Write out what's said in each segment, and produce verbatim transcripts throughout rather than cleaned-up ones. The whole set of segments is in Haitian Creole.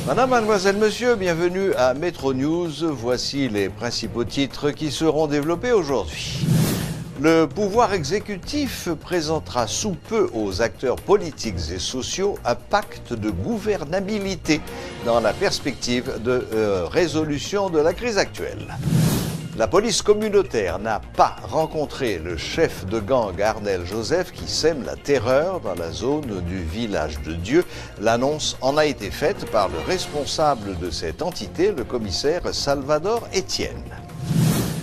Madame, mademoiselle, monsieur, bienvenue à Metro News. Voici les principaux titres qui seront développés aujourd'hui. Le pouvoir exécutif présentera sous peu aux acteurs politiques et sociaux un pacte de gouvernabilité dans la perspective de, euh, résolution de la crise actuelle. La police communautaire n'a pas rencontré le chef de gang Arnel Joseph qui sème la terreur dans la zone du Village de Dieu. L'annonce en a été faite par le responsable de cette entité, le commissaire Salvador Etienne.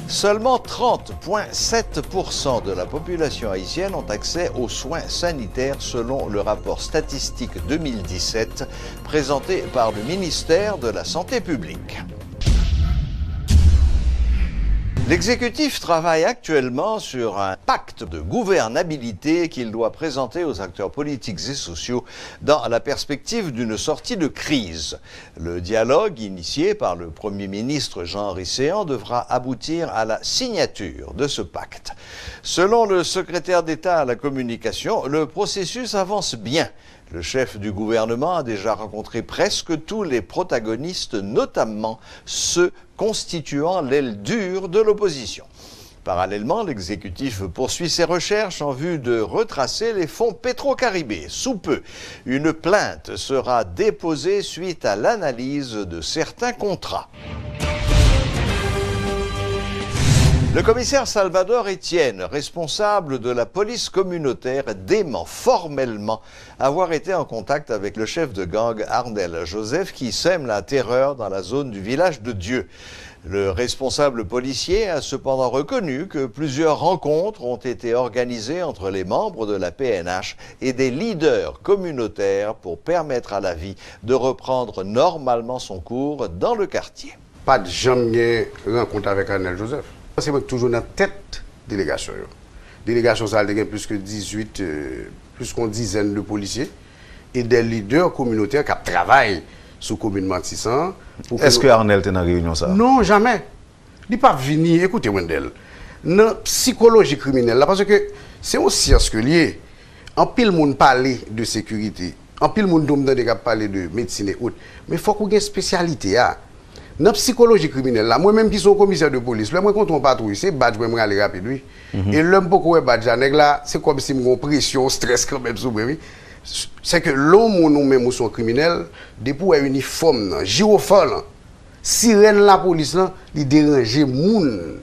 Seulement trente virgule sept pour cent de la population haïtienne ont accès aux soins sanitaires selon le rapport statistique deux mille dix-sept présenté par le ministère de la Santé publique. L'exécutif travaille actuellement sur un pacte de gouvernabilité qu'il doit présenter aux acteurs politiques et sociaux dans la perspective d'une sortie de crise. Le dialogue initié par le Premier ministre Jean-Henry Céant devra aboutir à la signature de ce pacte. Selon le secrétaire d'État à la communication, le processus avance bien. Le chef du gouvernement a déjà rencontré presque tous les protagonistes, notamment ceux constituant l'aile dure de l'opposition. Parallèlement, l'exécutif poursuit ses recherches en vue de retracer les fonds Petro-Caribe. Sous peu, une plainte sera déposée suite à l'analyse de certains contrats. Le commissaire Salvador Etienne, responsable de la police communautaire, dément formellement avoir été en contact avec le chef de gang Arnel Joseph qui sème la terreur dans la zone du Village de Dieu. Le responsable policier a cependant reconnu que plusieurs rencontres ont été organisées entre les membres de la P N H et des leaders communautaires pour permettre à la vie de reprendre normalement son cours dans le quartier. Pa t janm gen rankont avèk Arnel Joseph. Se mwen ki toujou nan tèt delegasyon yo. Delegasyon sa a te gen plis ke dizuit, euh, plis ke yon dizèn de polisye e de lidè kominotè k ap travay sou komin Matisan an pou ke... Èske Arnel te nan reyinyon sa a? Non, jamè. Li p ap vini. Ekoute, Wendell, nan sikoloji kriminèl la, paske se yon syans ke l ye. Anpil moun pale de sekirite. Anpil moun tou m tande k ap pale de medsin e ot. Men fòk ou gen espesyalite a. Nan sikoloji kriminèl la, mwen menm ki se yon komisè de polis, lè mwen kontre yon patwouy, se badj mwen m rale rapid, wi. E lè m poko wè badj la, nèg la, se kòmsi m gen yon presyon, yon strès kanmenm sou mwen, wi. Sèke lè yon moun ou menm ou se yon kriminèl, depi w wè inifòm nan, jiwofò lan, sirèn lapolis lan, li deranje moun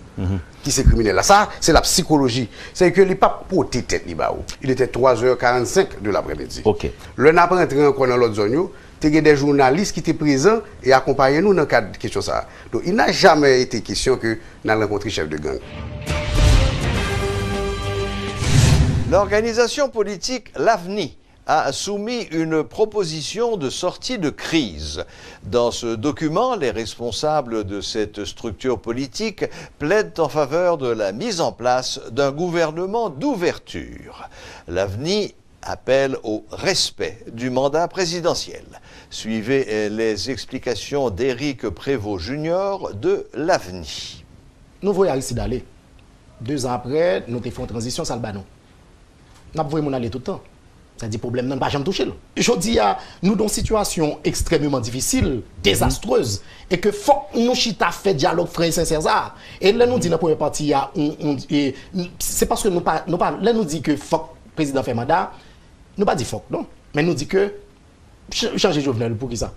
ki se kriminèl la. Sa, se la sikoloji. Sèke li p ap pote tèt li ba ou. Il était trois heures quarante-cinq de l'après-midi. Lè n ap rantre ankò nan lòt zòn yo, te gen de jounalis ki te prezan e akonpaye nou nan kad kesyon sa a. Donk, il n'a jamais été question ke n al rankontre chèf de gang. L'organisation politique L'Avni a soumis une proposition de sortie de crise. Dans ce document, les responsables de cette structure politique plaident en faveur de la mise en place d'un gouvernement d'ouverture. L'Avni appelle au respect du mandat présidentiel. Suivez, euh, les explications d'Éric Prévost Junior de L'Avni. Nou voye Aristide ale. Dezan apre, nou te fè yon tranzisyon, sa l ba nou? N ap voye moun ale tout tan. Sa di pwoblèm nan, nou pa janm touche l. Jodi a, nou nan yon sitiyasyon ekstrèmeman difisil, dezastrez, e ke fòk nou chita fè dyalòg fran e sensè sa a. E lè nou di nan premyè pati a, on, on, e, se paske nou pa, nou pa, lè nou di ke fòk prezidan fè manda, nou pa di fòk, non. Men nou di ke ch-, chanje Jovenel, poukisa?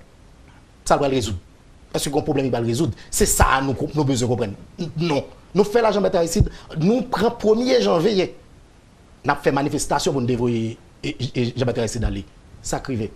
Sa l pral rezoud? Èske gen yon pwoblèm li pral rezoud? Se sa a nou, nou bezwen konprann. N-, non. Nou fè l a Jean Bertrand Aristide, nou pran premye janvye, n ap fè manifestasyon pou n te voye, e, e, Jean Bertrand Aristide ale. Sa k rive?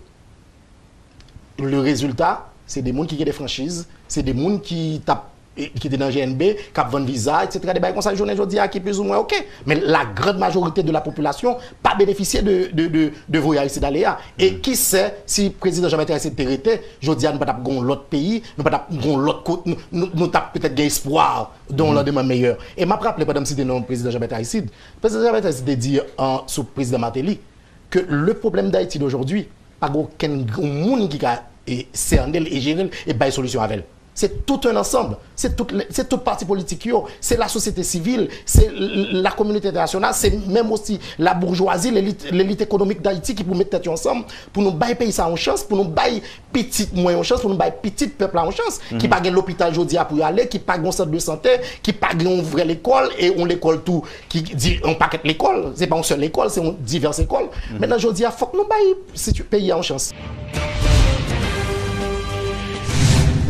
Le résultat, se de moun ki gen de franchiz, se de moun ki t ap, e, ki te nan G N B, k ap vann viza, etsetera, de bagay konsa, jounen jodi a ki plizoumwen oke. Men la grande majorité de la population pa benefisye de, de, de, de voye Aristide ale a. E ki sè, si prezidan Jean Bertrand Aristide te rete, jodi a nou pa t ap gen yon lòt peyi, nou pa t ap gen yon lòt kot, nou, nou, nou t ap petèt gen espwa de yon landman meyè. E m ap raple, pandan m site non prezidan Jean Bertrand Aristide, prezidan Jean Bertrand Aristide te di, an, sou prezidan Martelly, ke le problème d'Haïti d'aujourd'hui, pa gen okenn moun ki ka, e, sène l e jere l e bay solisyon avè l. Se tout un ensemble. Se tout, se tout pati politik yo. Se lasosyete sivil. Se l-, l-, lakominote entènasyonal. Se menm osi laboujwazi, lelit, lelit ekonomik Dayiti ki pou met tèt yo ansanm pou nou bay peyi sa yon chans, pou nou bay pitit mwen yon chans, pou nou bay pitit pèp la yon chans, ki pa gen lopital jodi a pou y ale, ki pa gen yon sant de sante, ki pa gen yon vrè lekòl, e yon lekòl tou ki di yon pakèt lekòl, se pa yon sèl lekòl, se yon divès lekòl. Mentnan, jodi a, fòk nou bay situ-, peyi a yon chans.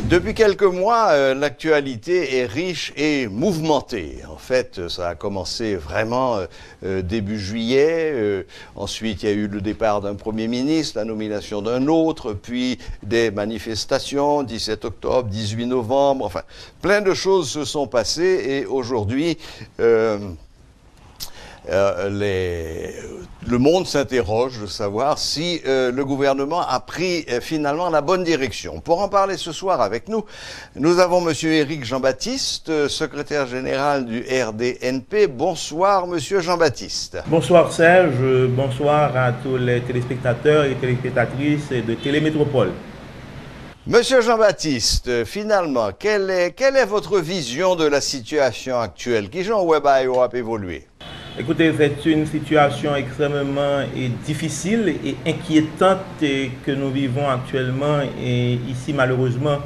Depuis quelques mois, euh, l'actualité est riche et mouvementée. En fait, ça a commencé vraiment, euh, euh, début juillet. Euh, ensuite, il y a eu le départ d'un premier ministre, la nomination d'un autre, puis des manifestations, dix-sept octobre, dix-huit novembre. Enfin, plein de choses se sont passées et aujourd'hui, euh, euh, les, le monde s'interroge de savoir si, euh, le gouvernement a pris, euh, finalement la bonne direction. Pour en parler ce soir avec nous, nous avons Monsieur Éric Jean-Baptiste, euh, secrétaire général du R D N P. Bonsoir, Monsieur Jean-Baptiste. Bonsoir, Serge. Bonsoir à tous les téléspectateurs et téléspectatrices de Télémétropole. Monsieur Jean-Baptiste, finalement, quelle est, quelle est votre vision de la situation actuelle? Kijan w wè bagay yo ap evolye? Écoutez, c'est une situation extrêmement, eh, difficile et inquiétante, eh, que nous vivons actuellement, eh, ici, malheureusement,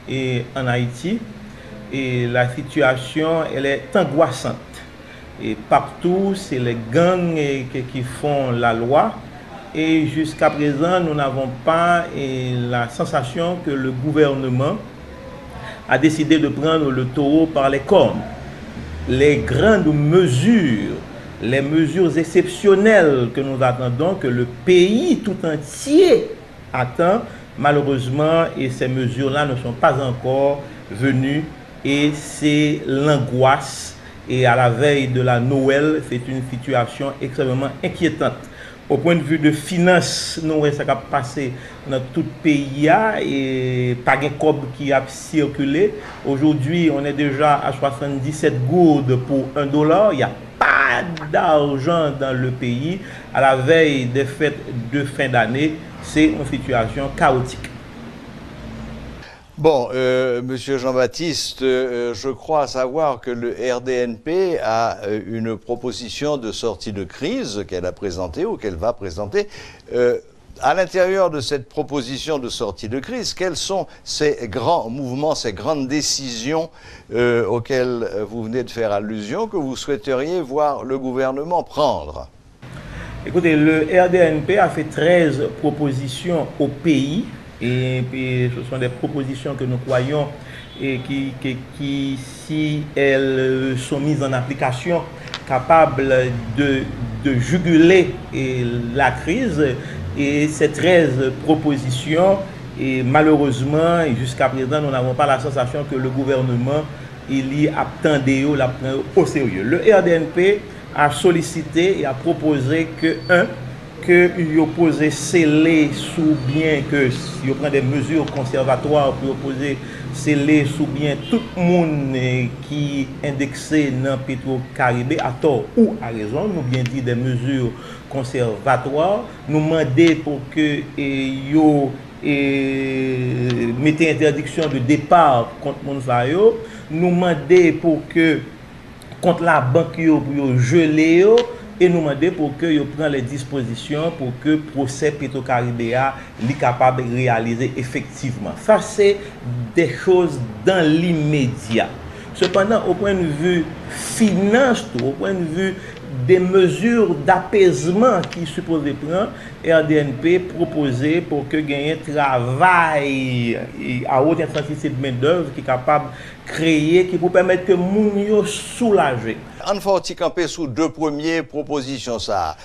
eh, en Haïti. Et la situation, elle est angoissante. Et partout, c'est les gangs, eh, que, qui font la loi. Et jusqu'à présent, nous n'avons pas, eh, la sensation que le gouvernement a décidé de prendre le taureau par les cornes. Les grandes mesures, les mesures exceptionnelles que nous attendons, que le pays tout entier attend, malheureusement, et ces mesures-là ne sont pas encore venues, et c'est l'angoisse. Et à la veille de la Noël, c'est une situation extrêmement inquiétante. Au point de vue de finance, nou wè sa k ap pase nan tout peyi a, e pa gen kòb ki ap sikile. Aujourd'hui, on est déjà à soixante-dix-sept gourdes pour un dollar. Il n'y a pas d'argent dans le pays. À la veille des fêtes de fin d'année, c'est une situation chaotique. Bon, euh, Monsieur Jean-Baptiste, euh, je crois savoir que le R D N P a, euh, une proposition de sortie de crise qu'elle a présentée ou qu'elle va présenter. Euh, à l'intérieur de cette proposition de sortie de crise, quels sont ces grands mouvements, ces grandes décisions, euh, auxquelles, euh, vous venez de faire allusion, que vous souhaiteriez voir le gouvernement prendre? Écoutez, le R D N P a fait treize propositions au pays, et, et ce sont des propositions que nous croyons et qui, qui, qui, si elles sont mises en application, capables de, de juguler, eh, la crise. Et ces treize propositions, et malheureusement, jusqu'à présent, nous n'avons pas la sensation que le gouvernement, il y a tendé, il a pris au sérieux. Le R D N P a solisite e a pwopoze ke, en, ke yo poze sele sou byen, ke yo pran de mezi konsèvatwa pou yo poze sele sou byen tout moun, eh, ki endekse nan Petro Caribe, a tò ou a rezon, nou byen di de mezi konsèvatwa. Nou mande pou ke, eh, yo, eh, mete entèdiksyon de depa kont moun sa yo. Nou mande pou ke kont labank yo pou yo jele yo, e nou mande pou ke yo pran les dispositions pou ke pwosè Petro Caribe a li kapab reyalize efektivman. Sa se de choz dans l'immédiat. Sepandan, au point de vue finans tou, au point de vue de mezi d'apezman ki sipoze pran, R D N P pwopoze pou ke genyen travay a wot entensite de mendèv ki kapab kreye, ki pou pèmèt ke moun yo soulaje. Ann fè yon ti kanpe sou de premye pwopozisyon sa a.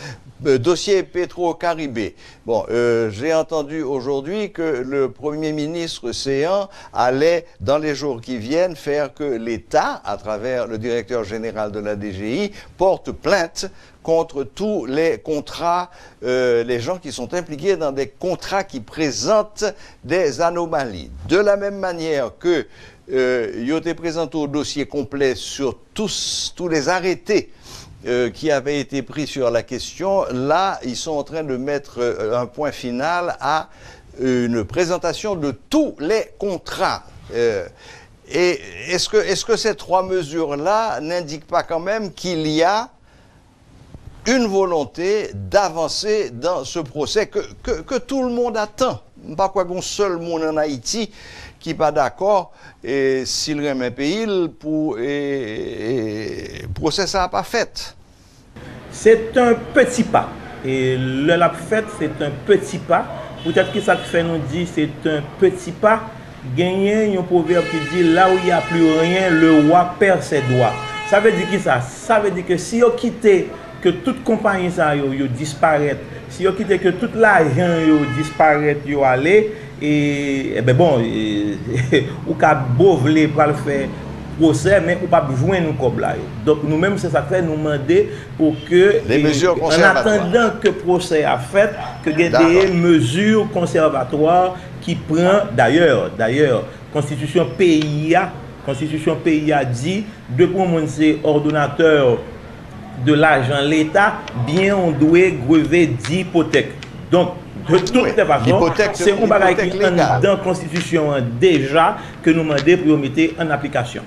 Euh, dosye Petro Caribe. Bon, euh, j'ai entendu aujourd'hui que le Premier ministre Céant allait, dans les jours qui viennent, faire que l'État, à travers le directeur général de la D G I, porte plainte contre tous les contrats, euh, les gens qui sont impliqués dans des contrats qui présentent des anomalies. De la même manière que, euh, yo te prezante yon dosye konplè sur tous, tous les arrêtés, euh, qui avaient été pris sur la question, là, ils sont en train de mettre, euh, un point final à une présentation de tous les contrats. Euh, et est-ce que, est-ce que ces trois mesures-là n'indiquent pas quand même qu'il y a une volonté d'avancer dans ce procès que, que, que tout le monde attend? M pa kwè gen yon sèl moun ann Ayiti ki pa dakò, e, si l renmen peyi l, pou, e, e, pwosè sa a pa fèt. C'est un petit pas. E lè l ap fèt, c'est un petit pas. Poutèt ki sa k fè nou di c'est un petit pas? Genyen yon pwovèb ki di là où il y a plus rien, le roi perd ses doigts. Sa vle di ki sa? Sa vle di ke si yo kite ke tout konpayi sa yo, yo disparèt, si yo kite ke tout lajan yo disparèt, yo ale, e, enben bon, e, ou ka bo vle pral fè pwosè, men ou p ap jwenn kòb la yo. Donk nou menm, se sa k fè nou mande pou ke, Les mesures e, conservatoires. An atandan ke pwosè a fèt, ke gen de D'accord. mezi konsèvatwa ki pran, dayè, dayè, konstitisyon peyi a, konstitisyon peyi a di, depi yon moun se òdonatè de lajan leta, byen w dwe greve dipotèk. Donk, de toutes les façons, L'hypothèque, se yon bagay ki l'hypothèque légale. Anndan konstitisyon an deja ke nou mande pou yo mete an aplikasyon.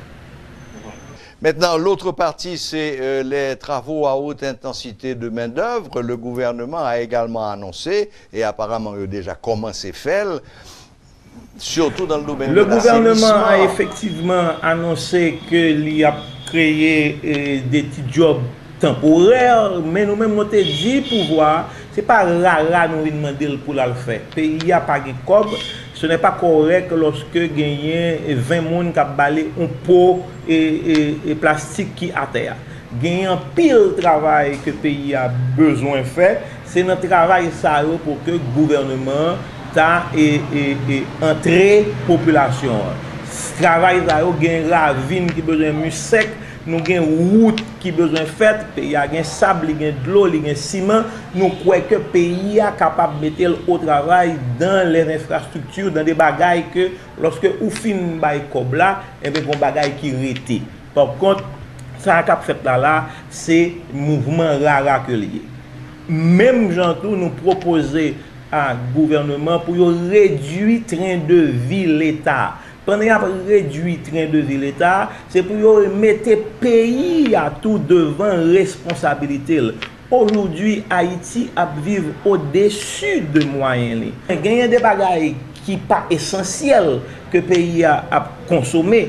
Maintenant, l'autre partie, c'est euh, les travaux à haute intensité de main-d'œuvre. Le gouvernement a également annoncé, et apparemment, il a déjà commencé à faire, surtout dans le domaine Le de gouvernement a l'assainissement. Effectivement annoncé ke li ap kreye, eh, de ti djòb tanporè, men nou menm nou te di pouvwa a, se pa rara nou vin mande l pou l al fè. Peyi a pa gen kòb, ce n'est pas correct lorsque genyen ven moun k ap bale yon po, e, e, e plastik ki atè a. Gen anpil travay ke peyi a bezwen fè, se nan travay sa yo pou ke gouvènman an ta, e, e, e, antre popilasyon an. Travay sa yo, gen ravin ki bezwen mi sèk, nou gen wout ki bezwen fèt, peyi a gen sab, li gen dlo, li gen siman. Nou kwè ke peyi a kapab mete l o travay dans les infrastructures, dans des bagay ke lòske ou fin bay kòb la, enben gen bagay ki rete. Pa kont, sa k ap fèt la la, se mouvman rara ke l ye. Menm jan tou, nou pwopoze a gouvènman pou yo redui tren de vi Leta. Pandan y ap redui tren de vi Leta, se pou yo mete peyi a tou devan responsabilite l. Aujourd'hui, Ayiti ap viv odesi de mwayen li. Genyen de bagay ki pa esansyèl ke peyi a ap konsome,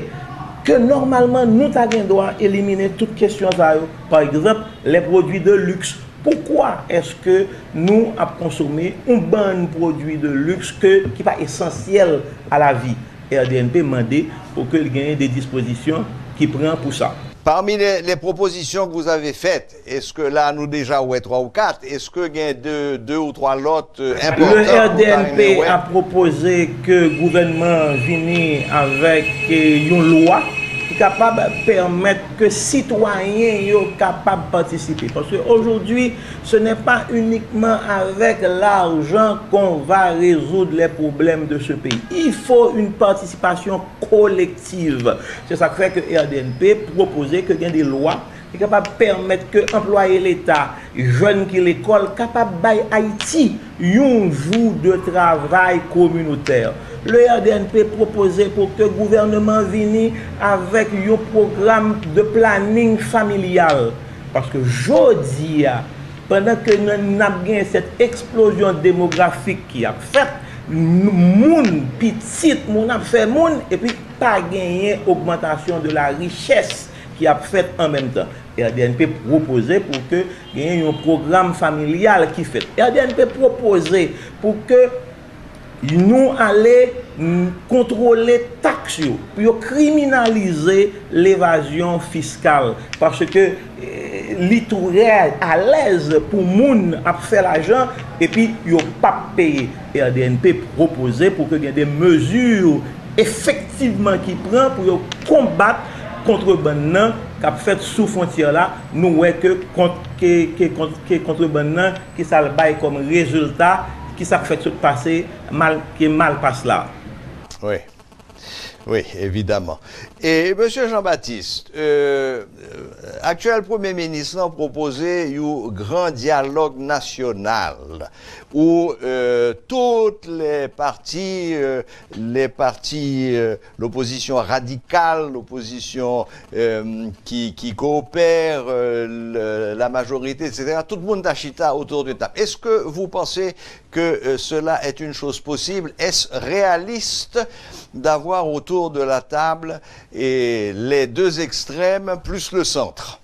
ke nòmalman nou ta gen dwa elimine tout kesyon sa yo. Pa egzanp, les produits de luxe. Poukwa èske nou ap konsome yon bann pwodui de luxe ke, ki pa esansyèl a la vi? R D N P mande pou ke l genyen de dispozisyon ki pran pou sa. Parmi les, les propositions que vous avez faites, est-ce que là, nou deja wè twa ou kat, est-ce que gen de, de ou twa lòt euh, Le enpòtan? R D N P a pwopoze ke gouvènman an vini avèk, eh, yon lwa ki kapab pèmèt ke sitwayen yo kapab patisipe. Paske aujourd'hui, ce n'est pas uniquement avec l'argent qu'on va résoudre les problèmes de ce pays. Il faut une participation collective. Se sa k fè ke R D N P pwopoze ke gen de lwa ki kapab pèmèt ke anplwaye Leta, jèn ki lekòl, kapab bay Ayiti yon jou de travay kominotè. Le R D N P pwopoze pou ke gouvènman vini avèk yon pwogram de planning familial. Paske jodi a, pandan ke n, n ap gen sèt eksplozyon demografik ki ap fèt, n, moun, pitit moun ap fè moun, epi pa genyen ogmantasyon de la richès ki ap fèt an menm tan. R D N P pwopoze pou ke genyen yon pwogram familial ki fèt. R D N P pwopoze pou ke nou ale, mm, kontwole taks yo, pou yo kriminalize levazyon fiskal, paske, eh, li trè alèz pou moun ap fè lajan epi yo p ap peye. R D N P pwopoze pou ke gen de mezi efektivman ki pran pou yo konbat kontrebann nan k ap fèt sou fwontyè la. Nou wè ke kont, ke, ke kont, ke kontrebann nan, ki sa l bay kòm rezilta, ki sa k fèk sot pase, mal, ke mal pas la. Oui. Oui, évidemment. E, Mesye Jean-Baptiste, euh, aktyèl Premye Minis lan pwopoze yon gran dyalòg nasyonal où euh, toutes les parties, euh, les parties, euh, l'opposition radicale, l'opposition euh, qui, qui coopère, euh, le- la majorité, et cetera, tout le monde ta chita autour d'une table. Est-ce que vous pensez que euh, cela est une chose possible? Est-ce réaliste d'avoir autour de la table et les deux extrêmes plus le centre?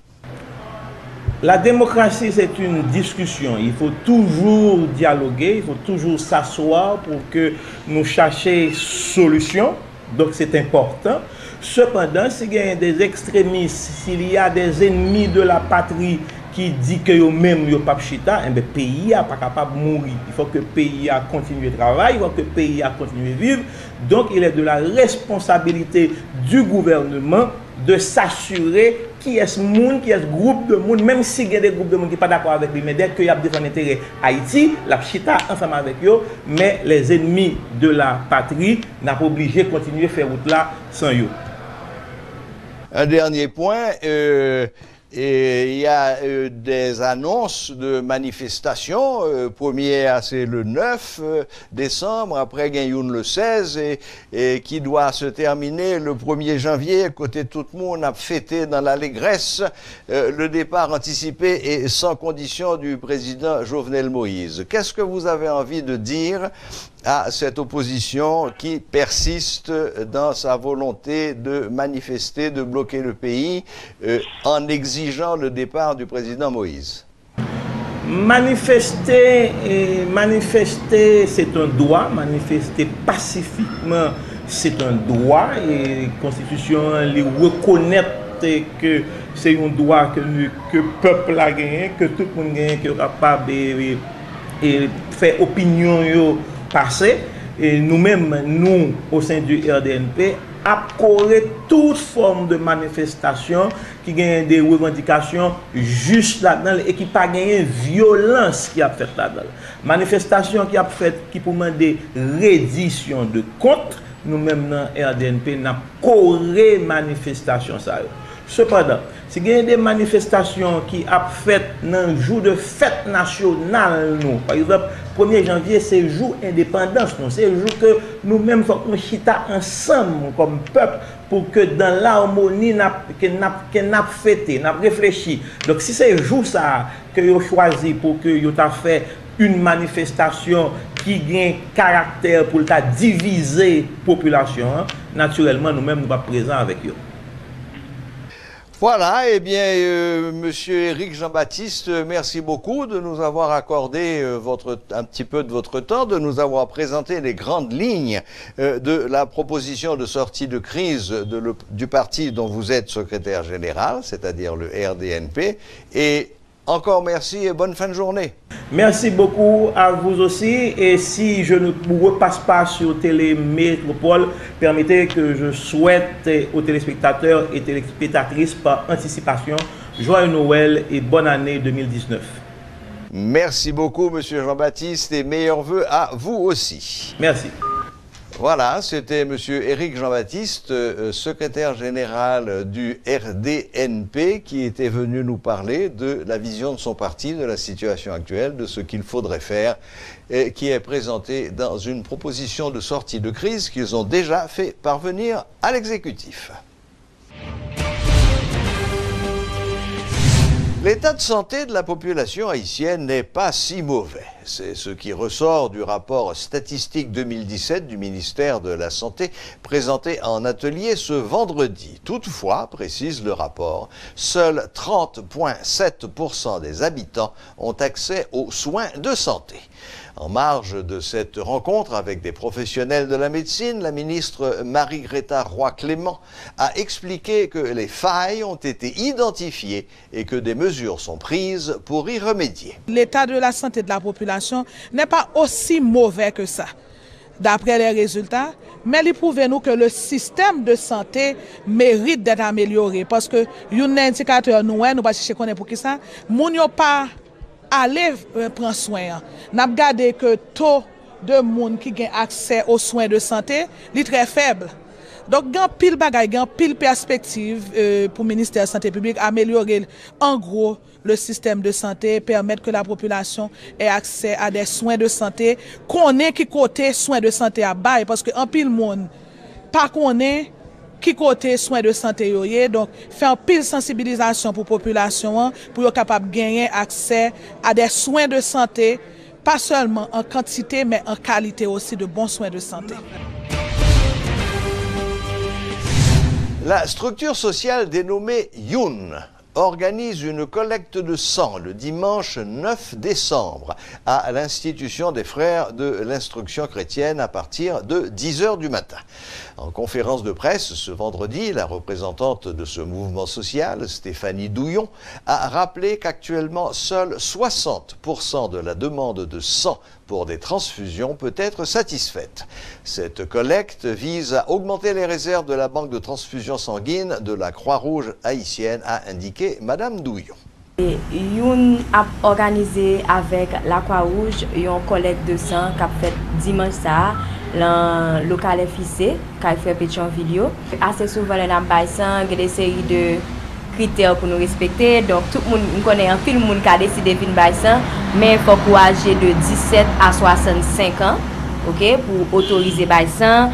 La démocratie, c'est une discussion. Il faut toujours dialoguer, il faut toujours s'asseoir pour que nous cherchions solution. Donc, c'est important. Cependant, si il y a des extrémistes, s'il y a des ennemis de la patrie qui dit que yo menm yo pap chita, eh ben, pays a pas capable de mourir. Il faut que pays a continuer de travailler, il faut que pays a continuer de vivre. Donc, il est de la responsabilité du gouvernement de s'assurer kiyès moun, kiyès gwoup de moun, menm si gen de gwoup de moun ki pa dakò avèk li, men dèke y ap defann enterè Ayiti, l ap chita ansanm avèk yo, men les ennemis de la patrie, n ap oblije kontinye fè wout la san yo. Un dernier point, euh, et il y a euh, des annonces de manifestations. Euh, première, c'est le neuf euh, décembre, après il y a une le seize, et, et qui doit se terminer le premier janvier, kote tout moun ap fete dans l'allégresse euh, le départ anticipé et sans condition du président Jovenel Moïse. Qu'est-ce que vous avez envie de dire à cette opposition qui persiste dans sa volonté de manifester, de bloquer le pays euh, en exigeant le départ du président Moïse? Manifeste, eh, manifeste se yon dwa, manifeste pasifikman se yon dwa, e konstitisyon an li rekonèt ke se yon dwa ke, ke pèp la genyen, ke tout moun genyen, ke yo kapab e, e, e fè opinyon yo pase. E nou menm, nou, au sein du R D N P, ap kore tout fòm de manifestasyon ki genyen de revandikasyon jis ladan l e ki pa genyen vyolans ki ap fèt ladan l. Manifestasyon ki ap fèt ki pou mande redisyon de kont, nou menm nan R D N P n ap kore manifestasyon sa yo. Sepandan, si genyen de manifestasyon ki ap fèt nan jou de fèt nasyonal nou, pa egzanp, premye janvye se jou endepandans nou, se jou ke nou menm fòk nou chita ansanm kòm pèp pou ke dans l'harmonie n ap, ke n ap, ke n ap fete, n ap reflechi. Donk si se jou sa a ke yo chwazi pou ke yo ta fè yon manifestasyon ki gen karaktè pou l ta divize popilasyon an, natirèlman nou menm nou p ap prezan avèk yo. Voilà, eh bien, euh, Monsieur Éric Jean-Baptiste, merci beaucoup de nous avoir accordé euh, votre, un petit peu de votre temps, de nous avoir présenté les grandes lignes euh, de la proposition de sortie de crise de le- du parti dont vous êtes secrétaire général, c'est-à-dire le R D N P. Et encore merci et bonne fin de journée. Merci beaucoup à vous aussi. Et si je ne repasse pas sur Télé Métropole, permettez que je souhaite aux téléspectateurs et téléspectatrices par anticipation joyeux Noël et bonne année deux mille dix-neuf. Merci beaucoup, Monsieur Jean-Baptiste, et meilleurs vœux à vous aussi. Merci. Voilà, c'était Monsieur Éric Jean-Baptiste, euh, secrétaire général du R D N P, qui était venu nous parler de la vision de son parti, de la situation actuelle, de ce qu'il faudrait faire, et qui est présenté dans une proposition de sortie de crise qu'ils ont déjà fait parvenir à l'exécutif. L'état de santé de la population haïtienne n'est pas si mauvais. C'est ce qui ressort du rapport statistique deux mille dix-sept du ministère de la Santé présenté en atelier ce vendredi. Toutefois, précise le rapport, seuls trente virgule sept pour cent des habitants ont accès aux soins de santé. En marge de cette rencontre avec des professionnels de la médecine, la ministre Marie-Greta Roy-Clément a expliqué que les failles ont été identifiées et que des mesures sont prises pour y remédier. L'état de la santé de la population n'est pas aussi mauvais que ça, d'après les résultats, men li pwouve nou ke le système de santé mérite d'être amélioré, paske youn nan endikatè nou wè, nou pa chèche konnen poukisa, moun yo pa ale euh, pran swen an. N ap gade ke to de moun ki gen aksè o swen de sante, li trè fèb. Donk, gen anpil bagay, gen anpil pèspektiv, euh, pou ministè sante piblik, amelyore, an gwo, le système de santé, permettre que la population ait accès à des soins de santé, konnen ki kote swen de sante ap bay, paske anpil moun pa konnen ki kote swen de sante yo ye. Donk, fè anpil sansibilizasyon pou popilasyon an, pou yo kapab genyen aksè a de swen de sante, pa sèlman an kantite, men an kalite osi de bon swen de sante. La structure sociale dénommée Youn organise une collecte de sang le dimanche neuf décembre à l'Institution des Frères de l'Instruction Chrétienne à partir de dix heures du matin. En conférence de presse ce vendredi, la représentante de ce mouvement social, Stéphanie Douyon, a rappelé qu'actuellement, seuls soixante pour cent de la demande de sang pour des transfusions peut être satisfaite. Cette collecte vise à augmenter les réserves de la banque de transfusion sanguine de la Croix-Rouge haïtienne, a indiqué Madame Douyon. Youn ap òganize avèk Lakwa Wouj yon kòlèk de san k ap fèt dimanch sa a lan lokal F I C, kay frè Petyonvil yo. Ase souvan lè n ap bay san, gen de seri de kritè pou nou respekte. Donk, tout moun, m konnen anpil moun ka deside vin bay san, men fòk ou aje de disèt a swasannsenk an, oke, pou otorize bay san.